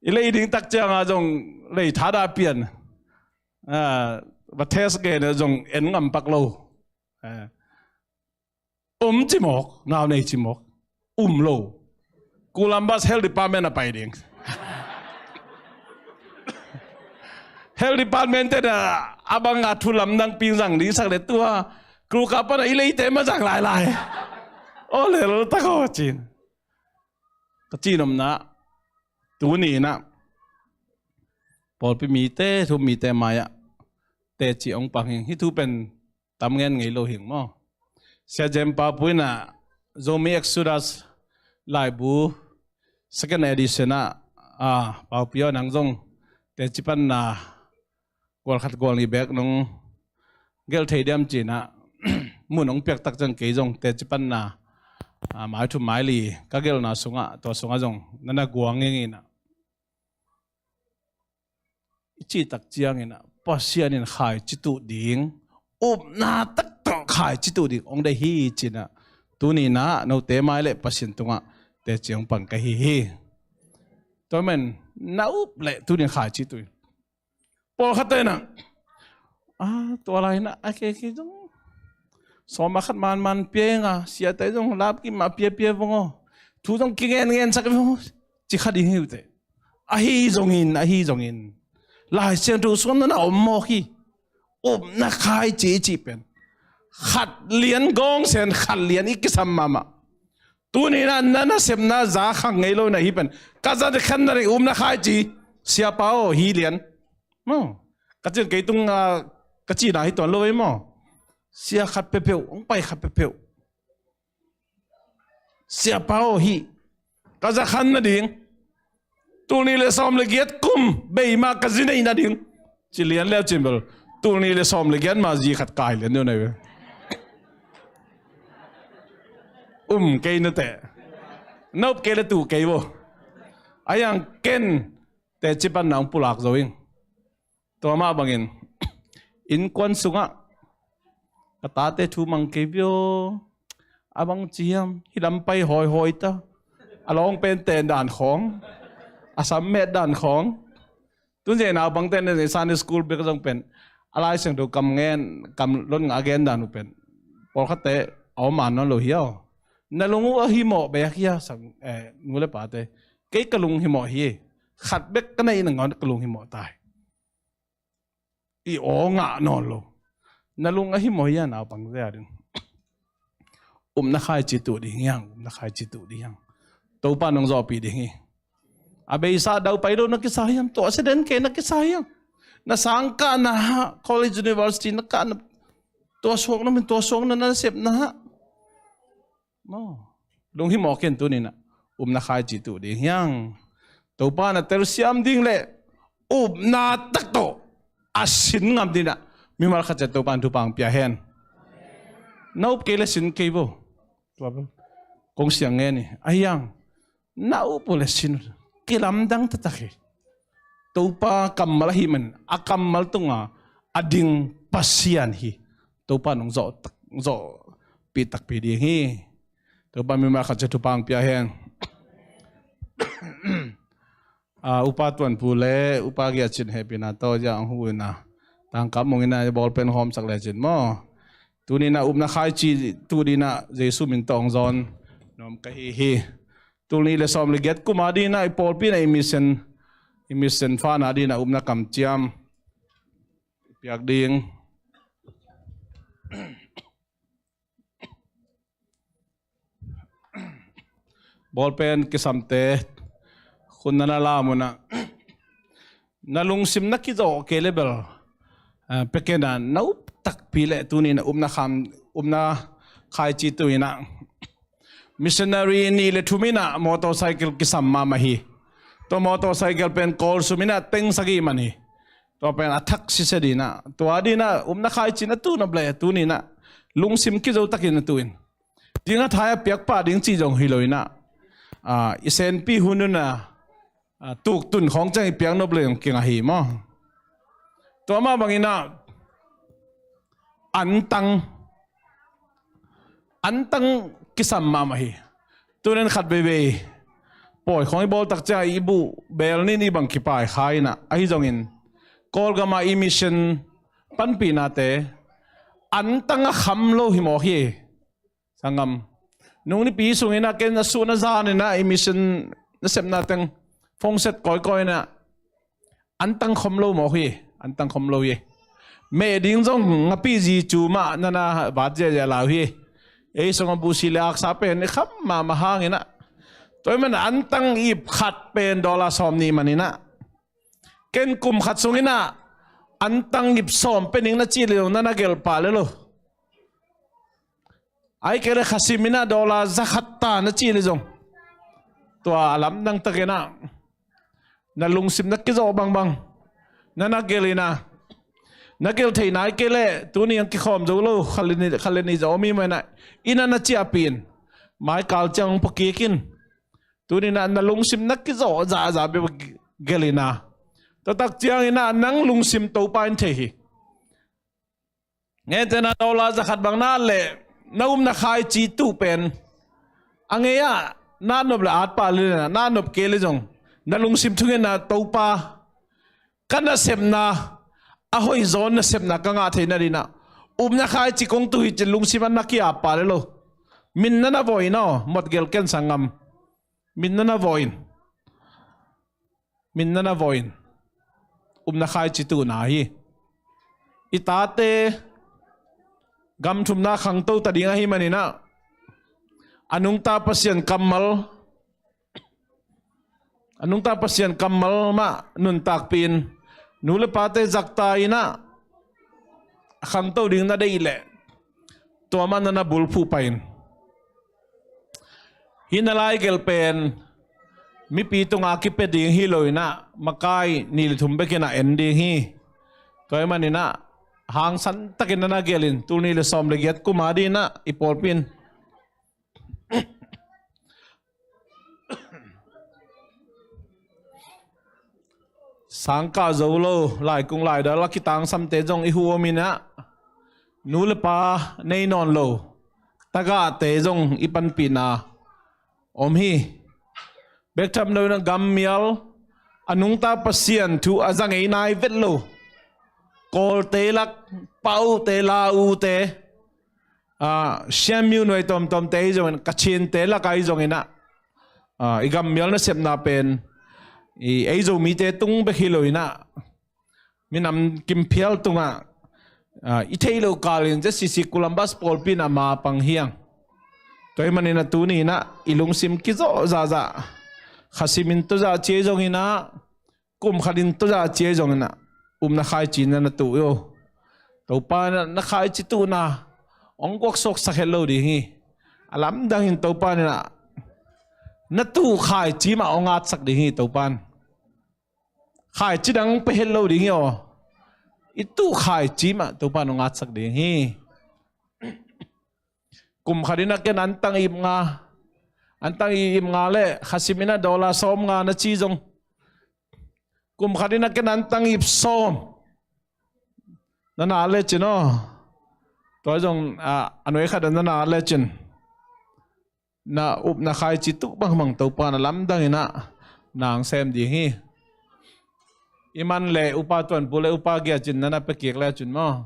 i lei ding tak ciang a zong lei tha da pian. Ah, va test gen a zong en ngam pak lo. Eh. Um ci mawk, nau nei ci mawk. Um lo. Columbus Health Department a pai ding. Health Department te na a bang a thu lamdang ping zang ding sak le tua. Kruka pan a i leite mah zang lailai. Aw lel tak aw cin. Ka cihnopna. Tuni in ah. Pawlpi mite, thu mite mai-ah. Teci hong pang hing. Hih thu pen tam ngen ngei lo hing maw. Sia Jem Papu in ah Zomi Exodus laibu second edition ah, ah, Paupi aw nang zong teci panna gual khat gual nih bek nong gelh thei diam ci-in ah mun hong piak tak ciang kei zong teci panna, ah, mai thum mai li ka gelhna sungah tua sungah zong na na guang ing in ah. I cih tak ciangin ah, Pasian in khaici tuh ding, upna tak tawh khaici tuh ding hong deih hi ci-in ah, tuni in ah note mai le Pasian tungah teci hong pang ka hi hi. Tua man, na up le tuni in khaici tuh hi. Pawlkhatte in ah, ah, tua lai in ah, a kei kei zong Sawm a khat manman pia inga, siate zong lapkim a piapia vong aw. Thu zong kingenngen sak vong aw. Ci kha ding hi uh teh. Ahi zongin, ahi zongin. Lai Siangtho sung na na om mawk hi. Upna khaici i cih pen khat lian gawngsen khat lian i kisam mahmah. Tuni na na nasepna za khang ngei lo na hi pen. Ka za khan na ring upna khaici. Siapa aw hi lian. Maw. Ka cin kei tung a ka cina hi tuan lo ei maw. Sia khat peuhpeuh, hong pai khat peuhpeuh. Siapa aw hi. Ka za khan nading. Tul nih le sawm le giat kum bei mah ka zi neih nading. Ci lian leu cin bel. Tul nih le sawm le giat mah zi khat kai lian deuh na hi ve. Um kei na teh. Na up kei le tuh kei vo. A yang ken teh ci pan na hong pulak zo ing. Tua mah bangin innkuan sungah ka tate thu mang kei vio. A bang ci hiam, hi lam pai hawihawi ta. A lawng pen ten dan khawng, a sam met dan khawng. Tun zia naupangte na zia Sunday school bek zong pen a Lai Siangtho kam ngen, kam lon ngah a gen dan uh pen pawlkhatte a om a nawn lo hi aw. Na lung uh a himawh bek hi a sang, eh, nu le pate. Kei ka lung himawh hi. Khat bek ka neih nangawn ka lung himawh ta hi. I aw ngah nawn lo. Na lung a himawh hi a naupang zia ding. Upna khaici tuh ding hiang, upna khaici tuh ding hiang. Topa nong zawhpih ding hi. A beisa dau pai lo na kisa hiam, tua accident kei na kisa hiam. Na sang kah na ha, college university na kah na, tua suak na min, tua suak na nasep na ha. Maw. Lunghimawh ken tuni na upna khaici tuh ding hiang. Topa na telsiam ding le upna tak tawh a sin ngam ding na mimal khat ciat Topa in thupha hong pia hen. Na up kei le sin kei bo. Tua bel kong siang nge ni a hiang. Na up uh le sin uh kilamdang taktak hi. Topa kammal ahih man a kammal tunga a ding Pasian hi. Topa nong zawh tak, zawhpih takpi ding hi. Topa mimal khat ciat thupha hong pia hen. Ah, Upa Tuanpu le Upa Giacin hehpihna tawh zia ang hu ina tangkap mong ina bawlpen hawmsak lecin maw. Tuni na upna khaici tuh ding na Jesu min tawh hong zawn nuam ka hi hi. Tul nih le sawm le giat kum a ding na i pawlpi na i mission, i mission fana ding na upna kamciam piak ding. Bawlpen kisamte khun na na lam una na lungsim na kizawh kei le bel, ah, pekena na up takpi le tuni na upna kham, upna khaici tuh ina missionary nih le thum ina motorcycle kisam mahmah hi. Tua motorcycle pen Kawl sum ina teng sagih man hi. Tua pen a thak sise ding na tua ding na upna khaici na tuh nop le tuni na lungsim kizo takin na tuh in. Ding a thai a piak pah ding cih zong hi lo ina, ah, i senpi hun una, ah, tuktun khawng ciang i piak nop le zong kingah hi maw. Tua mah bang ina antang, antang kisam mahmah hi. Tunen khat veivei pawi khawng i bawl tak ciang i buh bel nin i bang kipai kha ina ahi zongin Kawlgam a i mission panpihnate antang a kham lo hi mawk hi. Sanggam, nung nipi sung ina ken a suh na zan ina i mission nasepna teng phone set kawikawi ina antang khom lo mawk hi. Antang khom lo hi. Meh ding zong ngapi zi cu mah na na vat ziazia lau hi. Ei sung a busi le aksa pen i kham mahmah hang ina tua i man antang ip khat pen dollar sawm nih man ina ken kum khat sung ina antang ip sawm pe ning na cih le lo na na gelh pah le lo. Ai kei le khasim ina dollar za khat ta na cih le zong tua a lamdang tak ina na lungsim na kizawh bangbang na na gelh ina na gelh theihna ai kei le tuni ang kikhawm zo lo khat le nih, khat le nih za om hi mah ina ina na ciahpih in mai kal ciang hong pua kik in. Tuni na na lungsim na kizawh zahzah bia gelh ina tua tak ciang ina nang lungsim Topa in thei hi. Ngetena dollar za khat bang na le na upna khaici tuh pen a ngei ah na nop le at pah le na nop kei le zong na lungsim thungetna Topa ka nasepna a hoih zaw nasepna ka ngah theihna ding ina Upna khaici kong tuh hi ci-in lungsim ah na ki-ap pah lel lo. Min na na vawh in aw, mawt gelh ken sanggam. Min na na vawh in. Min na na vawh in. Upna khaici tuhna hi. I tate gam thumna khangto ta ding ahih manin ah, a nungta Pasian kammal, a nungta Pasian kammal mah nuntakpih in, nu le pate zakta in ah, a khangto ding na deih leh, tua mah na na bulphuh pah in. Hih na laigelh pen mipi tungah kipia ding hi lo in ah, makai nih le thum bek in ah en ding hi. Tua ahih manin ah, hangsan takin na na gelh in, tul nih le sawm le giat kum a ding in ah i pawlpi in sangkah zo lo, laikung laidal a kitangsamte zong i huh om in ah, nu le pa nei nawn lo tagahte zong i panpihna om hi. Bek tham lo in ah, gammial, a nungta Pasian thu a za ngei nai vet lo Kawlte lak, Paute, Laute, ah, Shan Myo nuai tawmtawmte ahi zongin, Kachinte lak ahi zongin ah, ah, i gammial nasepna pen i ei Zomite tung bek hi lo in ah, minam kimphial tungah, ah, i theih loh kal in Z C C Columbus pawlpi in ah ma pang hi hang. Tua ahih manin ah tuni in ah i lungsim kizawh zahzah, kha sim in tawh zah ci ahi zongin ah, kum khat in tawh zah ci ahi zongin ah, upna khaici na na tuh hi aw. Topa in ah na khaici tuhna hong guaksuaksak het lo ding hi. A lamdang in Topa in ah na tuh khaici mah hong atsak ding hi. Topa in khaici dang pia het lo ding hi aw. I tuh khaici mah Topa in hong atsak ding hi. Kum khat in ah ken antang ip nga, antang ip nga le kha sim in ah dollar sawm nga na ci zong, kum khat in ah ken antang ip sawm na na at lecin aw. Tua zong, ah, a nuai khat ah na na at lecin, na upna khaici tuh bangbang Topa in a lamdang in ah na hong sem ding hi. I man le upa Tuanpu le upa Giacin na na pia kik lecin maw.